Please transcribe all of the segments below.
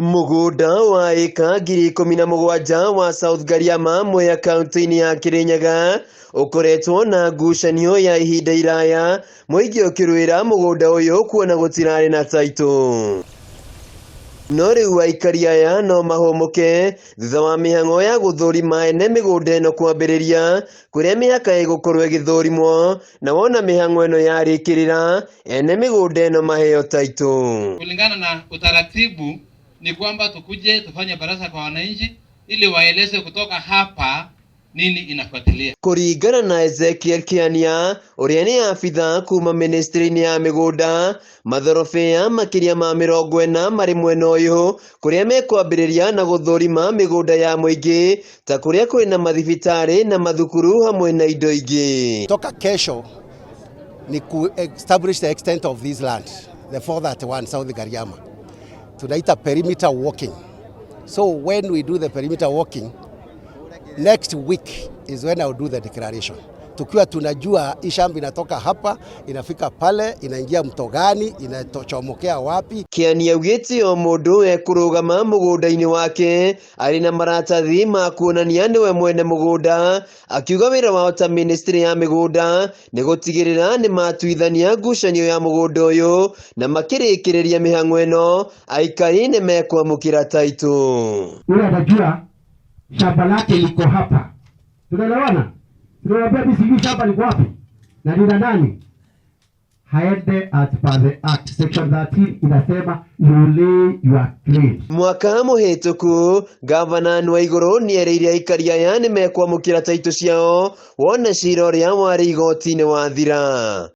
Mũgũnda wa ĩka 17,000 wa South Gariama, Mwea, kaunti-inĩ ya Kirinyaga, ũkoretwo na ngucanio ya ihinda iraya, mũingĩ ũkĩrũĩra mũgũnda ũyũ kuona gũtirarĩ na taitũ. No rĩu aikari aya no mahũmũke thutha wa mĩhang'o ya gũthũrima ene mĩgũnda ĩno kwambĩrĩria, kũrĩa mĩhaka ĩgũkorwo ĩgĩthũrimwo, na wona mĩhang'o ĩno yarĩkĩrĩra, ene mĩgũnda ĩno maheo taitũ. Kulingana na utaratibu ni kwamba tukuje tufanye baraza kwa wananchi ili waeleze kutoka hapa nini inafuatilia. Kũringana na Ezekiel Kĩania, ũrĩa nĩ abithaa kuma ministry-inĩ ya mĩgũnda, mathorobea makĩria ma 40 marĩ mwena ũyũ, kũrĩa mekwambĩrĩria na gũthũrima mĩgũnda ya mũingĩ ta kũrĩa kwĩna mathibitarĩ na mathukuru hamwe na indo ingĩ. Toka kesho ni ku establish the extent of this land, the 431 South Gariama. Tunaita perimeter walking. So when we do the perimeter walking, next week is when I will do the declaration. Tukiwa tunajua hii shamba inatoka hapa, inafika pale, inaingia mto gani, inachomokea wapi. Kĩani augĩte o mũndũ ekũrũgama mũgũnda-inĩ wake arĩ na maratathi ma kuonania nĩwe mwene mũgũnda, akiuga wĩra wao ta ministry ya mĩgũnda nĩ gũtigĩrĩra nĩ matuithania ngucanio ya mũgũnda ũyũ, na makĩrĩkĩrĩria mĩhang'o ĩno aikari nĩ mekwamũkĩra taitũ. Yule anajua shamba lake liko hapa. Tunaelewana? Tunawaambia mimi sijui shamba liko wapi na lina nani. Haende as per the act. Section 13 inasema you lay your claims. Mwaka mũhĩtũku, gavana Waiguru nĩerĩire aikari aya nĩ mekwamũkĩra taitũ ciao wona cira ũrĩa warĩ igoti-inĩ wathira.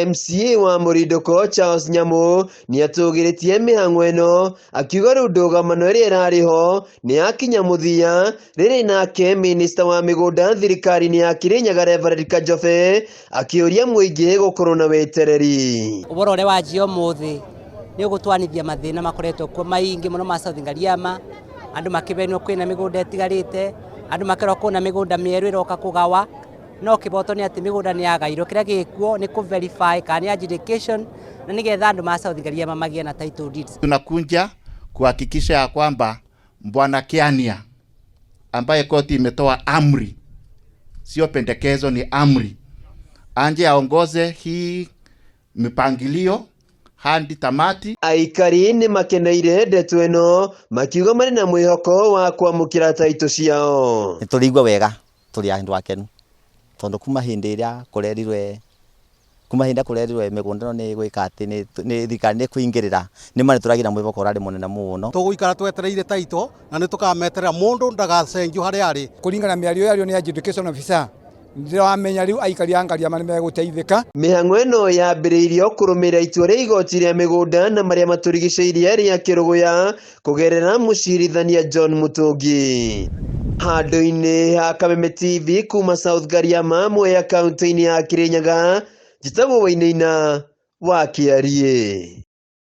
MCA wa Mũrindũko Charles Nyamu nĩatũgĩrĩtie mĩhang'o ĩno, akiuga rĩu ndũgamano ĩrĩa ĩrarĩ ho nĩ yakinya mũthia, rĩrĩ nake minista wa mĩgũnda thirikari-inĩ ya Kirinyaga Reverend Kajobe akĩũria mũingĩ gũkorwo na wetereri. Ũboro ũrĩa wanjia ũmũthĩ nĩ ũgũtwanithia mathĩna makoretwo kuo maingĩ mũno ma South Ngariama, andũ makĩbenwo kwĩna mĩgũnda ĩtigarĩte, andũ makerwo kwĩna mĩgũnda mĩerũ ĩroka kũgawa, no kĩboto nĩ atĩ mĩgũnda nĩ yagairwo, kĩrĩa gĩkuo nĩ kũ verify kana nĩ adjudication na nĩgetha andũ ma South Ngariama magĩe na title deeds. Tunakuja kuhakikisha ya kwamba Bwana Kiania ambaye koti imetoa amri, sio pendekezo, ni amri, anje aongoze hii mipangilio hadi tamati. Aikari nĩ makeneire ndeto ĩno, makiuga marĩ na mwĩhoko wa kwamũkĩra taitũ ciao. Nĩ tũraigua wega, tũrĩ andũ akenu, tondũ kuma hĩndĩ ĩrĩa kũrerirwe, kuma hĩndĩ ĩrĩa kũrerirwe mĩgũnda ĩno nĩ gwĩka atĩ nĩ thirikari nĩ kũingĩrĩra, nĩ ma nĩ tũragĩa na mwĩhoko ũrarĩ mũnene mũno. Tũgũikara twetereire taito na nĩ tũkameterera mũndũ ndagacengio harĩa arĩ. Kũringana na mĩario yario nĩ adjudication officer, ndĩramenya rĩu aikari a Ngariama nĩ megũteithĩka. Mĩhang'o ĩno yambĩrĩirio kũrũmĩrĩra itua rĩa igoti rĩa mĩgũnda na marĩa matũrigicĩirie rĩa Kĩrũgũya kũgerera mũcirithania John Mũtũngi. Handũ-inĩ ha Kameme TV kuma South Gariama, Mwea, kaunti-inĩ ya Kirinyaga, njĩtagwo Wainaina wa Kĩariĩ.